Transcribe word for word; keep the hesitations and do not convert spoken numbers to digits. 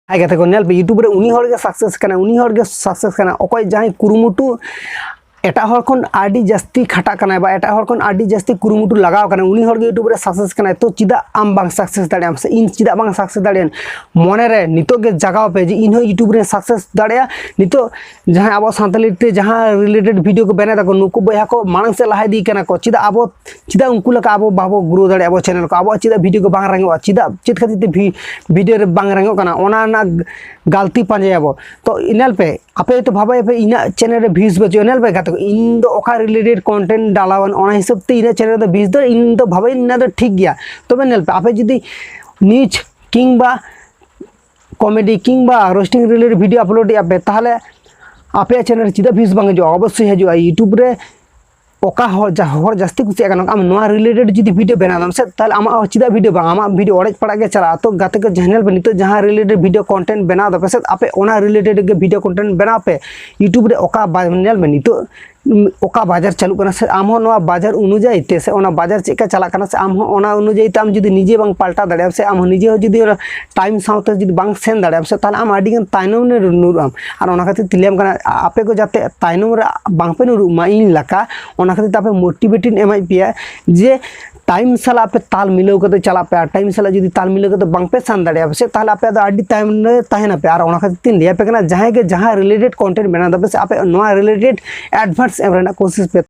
ᱦᱟᱭ ᱜᱟᱛᱮ ᱠᱚ, ᱧᱮᱞ ᱯᱮ, YouTube ᱨᱮ ᱩᱱᱤ ᱦᱚᱲ ᱜᱮ ᱥᱟᱠᱥᱮᱥ ᱠᱟᱱᱟᱭ, ᱩᱱᱤ ᱦᱚᱲ ᱜᱮ ᱥᱟᱠᱥᱮᱥ ᱠᱟᱱᱟᱭ, ᱚᱠᱚᱭ ᱡᱟᱦᱟᱸᱭ ᱠᱩᱨᱩᱢᱩᱴᱩ ᱮᱴᱟᱜ ᱦᱚᱲ ᱠᱷᱚᱱ ᱟᱹᱰᱤ ᱡᱟᱹᱥᱛᱤ ᱠᱷᱟᱴᱟᱜ ᱠᱟᱱᱟᱭ ᱵᱟ ᱮᱴᱟᱜ ᱦᱚᱲ ᱠᱷᱚᱱ ᱟᱹᱰᱤ ᱡᱟᱹᱥᱛᱤ ᱠᱩᱨᱩᱢᱩᱴᱩ ᱞᱟᱜᱟᱣ ᱠᱟᱱᱟᱭ, ᱩᱱᱤ ᱦᱚᱲ ᱜᱮ YouTube ᱨᱮ ᱥᱟᱠᱥᱮᱥ ᱠᱟᱱᱟᱭ᱾ ᱛᱚ ᱪᱮᱫᱟᱜ ᱟᱢ ᱵᱟᱝ ᱥᱟᱠᱥᱮᱥ ᱫᱟᱲᱮᱭᱟᱜ ᱟᱢ ᱥᱮ ᱤᱧ ᱪᱮᱫᱟᱜ ᱵᱟᱝ ᱥᱟᱠᱥᱮᱥ ᱫᱟᱲᱮᱭᱟᱜᱼᱟ? ᱢᱚᱱᱮ ᱨᱮ ᱱᱤᱛᱚᱜ ᱜᱮ ᱡᱟᱜᱟᱣ ᱯᱮ ᱡᱮ ᱤᱧ ᱦᱚᱸ YouTube ᱨᱮ ᱥᱟᱠᱥᱮᱥ ᱫᱟᱲᱮᱭᱟᱜᱼᱟ᱾ ᱱᱤᱛᱚᱜ ᱡᱟᱦᱟᱸᱭ ᱟᱵᱚ ᱥᱟᱱᱛᱟᱞᱤ ᱛᱮ ᱡᱟᱦᱟᱸ ᱨᱤᱞᱮᱴᱮᱰ ᱵᱷᱤᱰᱤᱭᱳ ᱠᱚ ᱵᱮᱱᱟᱣ ᱫᱟᱠᱚ, ᱱᱩᱠᱩ ᱵᱚᱭᱦᱟ ᱠᱚ ᱢᱟᱲᱟᱝ ᱥᱮᱫ ᱞᱟᱦᱟ ᱤᱫᱤ ᱠᱟᱱᱟ ᱠᱚ᱾ ᱪᱮᱫᱟᱜ ᱟᱵᱚ ᱪᱮᱫᱟᱜ ᱩᱱᱠᱩ ᱞᱮᱠᱟ ᱟᱵᱚ ᱵᱟᱵᱚ ᱜᱨᱳ ᱫᱟᱲᱮᱭᱟᱜᱼᱟ ᱟᱵᱚ ᱪᱮᱱᱮᱞ ᱠᱚ? ᱟᱵᱚᱣᱟᱜ ᱪᱮᱫᱟᱜ ᱵᱷᱤᱰᱤᱭᱳ ᱠᱚ ᱵᱟᱝ ᱨᱟᱝᱚᱜᱼᱟ? ᱪᱮᱫᱟᱜ ᱪᱮᱫ ᱠᱷᱟᱹᱛᱤᱨ ᱛᱮ ᱵᱷᱤ- ᱵᱷᱤᱰᱤᱭᱳ ᱨᱮ ᱵᱟᱝ ᱨᱟᱝᱚᱜ ᱠᱟᱱᱟ? ᱚᱱᱟ ᱨᱮᱱᱟᱜ ᱜᱟᱞᱛᱤ ᱯᱟᱸᱡᱟᱭᱟᱵᱚ᱾ ᱛᱚ ᱧᱮᱞ ᱯᱮ, ᱟᱯᱮ ᱛᱚ ᱵᱷᱟᱵᱟᱭ ᱯᱮ ᱤᱧᱟᱹᱜ ᱪᱮᱱᱮᱞ ᱨᱮ ᱵᱷᱤᱭᱩᱡᱽ ᱵᱟᱹᱪᱩᱜᱼᱟ᱾ ᱧᱮᱞ ᱯᱮ ᱜᱟᱛᱮ ᱠᱚ, ᱤᱧ ᱫᱚ ᱚᱠᱟ ᱨᱤᱞᱮᱴᱮᱰ ᱠᱚᱱᱴᱮᱱᱴ ᱰᱟᱞᱟᱣᱟᱱ, ᱚᱱᱟ ᱦᱤᱥᱟᱹᱵ ᱛᱮ ᱤᱧᱟᱹᱜ ᱪᱮᱱᱮᱞ ᱨᱮᱫᱚ ᱵᱷᱤᱭᱩᱡᱽ ᱫᱚ ᱤᱧ ᱫᱚ ᱵᱷᱟᱵᱟᱭ ᱤᱧ ᱫᱚ ᱴᱷᱤᱠ ᱜᱮᱭᱟ᱾ ᱛᱚᱵᱮ ᱧᱮᱞ ᱯᱮ, ᱟᱯᱮ ᱡᱩᱫᱤ ᱱᱤᱭᱩᱡᱽ ᱠᱤᱝᱵᱟ ᱠᱚᱢᱮᱰᱤ ᱠᱤᱝᱵᱟ ᱨᱳᱥᱴᱤᱝ ᱨᱤᱞᱮᱴᱮᱰ ᱵᱷᱤᱰᱤᱭᱳ ᱟᱯᱞᱳᱰ ᱮᱫᱼᱟ ᱯᱮ, ᱛᱟᱦᱚᱞᱮ ᱟᱯᱮᱭᱟᱜ ᱪᱮᱱᱮᱞ ᱨᱮ ᱪᱮᱫᱟᱜ ᱵᱷᱤᱭᱩᱡᱽ ᱵᱟᱝ ᱦᱤᱡᱩᱜᱼᱟ? ᱚᱵᱚᱥᱥᱳᱭ ᱦᱤᱡᱩᱜᱼᱟ᱾ YouTube ᱨᱮ ᱚᱠᱟ ᱦᱚᱲ ᱡᱟ- ᱦᱚᱲ ᱡᱟᱹᱥᱛᱤ ᱠᱩᱥᱤᱭᱟᱜ ᱠᱟᱱᱟ, ᱟᱢ ᱱᱚᱣᱟ ᱨᱤᱞᱮᱴᱮᱰ ᱡᱩᱫᱤ ᱵᱷᱤᱰᱤᱭᱳ ᱵᱮᱱᱟᱣ ᱫᱟᱢ ᱥᱮ, ᱛᱟᱦᱚᱞᱮ ᱟᱢᱟᱜ ᱦᱚᱸ ᱪᱮᱫᱟᱜ ᱵᱷᱤᱰᱤᱭᱳ ᱵᱟᱝ, ᱟᱢᱟᱜ ᱵᱷᱤᱰᱤᱭᱳ ᱚᱲᱮᱡ ᱯᱟᱲᱟᱜ ᱜᱮ ᱪᱟᱞᱟᱜᱼᱟ᱾ ᱛᱚ ᱜᱟᱛᱮ ᱠᱚ, ᱡᱟᱦᱟᱸ ᱧᱮᱞ ᱯᱮ, ᱱᱤᱛᱚᱜ ᱡᱟᱦᱟᱸ ᱨᱤᱞᱮᱴᱮᱰ ᱵᱷᱤᱰᱤᱭᱳ ᱠᱚᱱᱴᱮᱱᱴ ᱵᱮᱱᱟᱣ ᱫᱟᱯᱮ ᱥᱮ, ᱟᱯᱮ ᱚᱱᱟ ᱨᱤᱞᱮᱴᱮᱰ ᱜᱮ ᱵᱷᱤᱰᱤᱭᱳ ᱠᱚᱱᱴᱮᱱᱴ ᱵᱮᱱᱟᱣ ᱯᱮ᱾ YouTube ᱨᱮ ᱚᱠᱟ ᱵᱟ- ᱧᱮᱞ ᱢᱮ, ᱱᱤᱛᱚᱜ ᱚᱠᱟ ᱵᱟᱡᱟᱨ ᱪᱟᱹᱞᱩᱜ ᱠᱟᱱᱟ ᱥᱮ, ᱟᱢ ᱦᱚᱸ ᱱᱚᱣᱟ ᱵᱟᱡᱟᱨ ᱚᱱᱩᱡᱟᱭᱤ ᱛᱮ ᱥᱮ ᱚᱱᱟ ᱵᱟᱡᱟᱨ ᱪᱮᱫ ᱞᱮᱠᱟ ᱪᱟᱞᱟᱜ ᱠᱟᱱᱟ ᱥᱮ, ᱟᱢ ᱦᱚᱸ ᱚᱱᱟ ᱚᱱᱩᱡᱟᱭᱤ ᱛᱮ ᱟᱢ ᱡᱩᱫᱤ ᱱᱤᱡᱮ ᱵᱟᱝ ᱯᱟᱞᱴᱟᱣ ᱫᱟᱲᱮᱭᱟᱜᱼᱟᱢ ᱥᱮ, ᱟᱢ ᱦᱚᱸ ᱱᱤᱡᱮ ᱦᱚᱸ ᱡᱩᱫᱤ ᱚᱱᱟ ᱴᱟᱭᱤᱢ ᱥᱟᱶᱛᱮ ᱡᱩᱫᱤ ᱵᱟᱝ ᱥᱮᱱ ᱫᱟᱲᱮᱭᱟᱜᱼᱟᱢ ᱥᱮ, ᱛᱟᱦᱚᱞᱮ ᱟᱢ ᱟᱹᱰᱤ ᱜᱟᱱ ᱛᱟᱭᱱᱚᱢ ᱨᱮ ᱧᱩᱨᱩᱜ ᱟᱢ᱾ ᱟᱨ ᱚᱱᱟ ᱠᱷᱟᱹᱛᱤᱨ ᱛᱮ ᱞᱟᱹᱭᱟᱢ ᱠᱟᱱᱟ, ᱟᱯᱮ ᱠᱚ ᱡᱟᱛᱮ ᱛᱟᱭᱱᱚᱢ ᱨᱮ ᱵᱟᱝ ᱯᱮ ᱧᱩᱨᱩᱜ ᱢᱟ ᱤᱧ ᱞᱮᱠᱟ, ᱚᱱᱟ ᱠᱷᱟᱹᱛᱤᱨ ᱛᱮ ᱟᱯᱮ ᱢᱳᱴᱤᱵᱷᱮᱴ ᱤᱧ ᱮᱢᱟᱫ ᱯᱮᱭᱟ ᱡᱮ ᱴᱟᱭᱤᱢ ᱥᱟᱞᱟᱜ ᱟᱯᱮ ᱛᱟᱞ ᱢᱤᱞᱟᱹᱣ ᱠᱟᱛᱮ ᱪᱟᱞᱟᱜ ᱯᱮ᱾ ᱟᱨ ᱴᱟᱭᱤᱢ ᱥᱟᱞᱟᱜ ᱡᱩᱫᱤ ᱛᱟᱞ ᱢᱤᱞᱟᱹᱣ ᱠᱟᱛᱮ ᱵᱟᱝ ᱯᱮ ᱥᱮᱱ ᱫᱟᱲᱮᱭᱟᱜᱼᱟ ᱥᱮ, ᱛᱟᱦᱚᱞᱮ ᱟᱯᱮ ᱫᱚ ᱟᱹᱰᱤ ᱛᱟᱭᱚᱢ ᱨᱮ ᱛᱟᱦᱮᱱᱟᱯᱮ᱾ ᱟᱨ ᱚᱱᱟ ᱠᱷᱟᱹᱛᱤᱨ ᱛᱤᱧ ᱞᱟᱹᱭ ᱟᱯᱮ ᱠᱟᱱᱟ, ᱡᱟᱦᱟᱸᱭ ᱜᱮ ᱡᱟᱦᱟᱸ ᱨᱤᱞᱮᱴᱮᱰ ᱠᱚᱱᱴᱮᱱᱴ ᱵᱮᱱᱟᱣ ᱫᱟᱯᱮ ᱥᱮ, ᱟᱯᱮ ᱱᱚᱣᱟ ᱨᱤᱞᱮᱴᱮᱰ ᱮᱰᱵᱷᱟᱨᱴᱥ ᱮᱢ ᱨᱮᱱᱟᱜ ᱠᱳᱥᱤᱥ ᱯᱮ᱾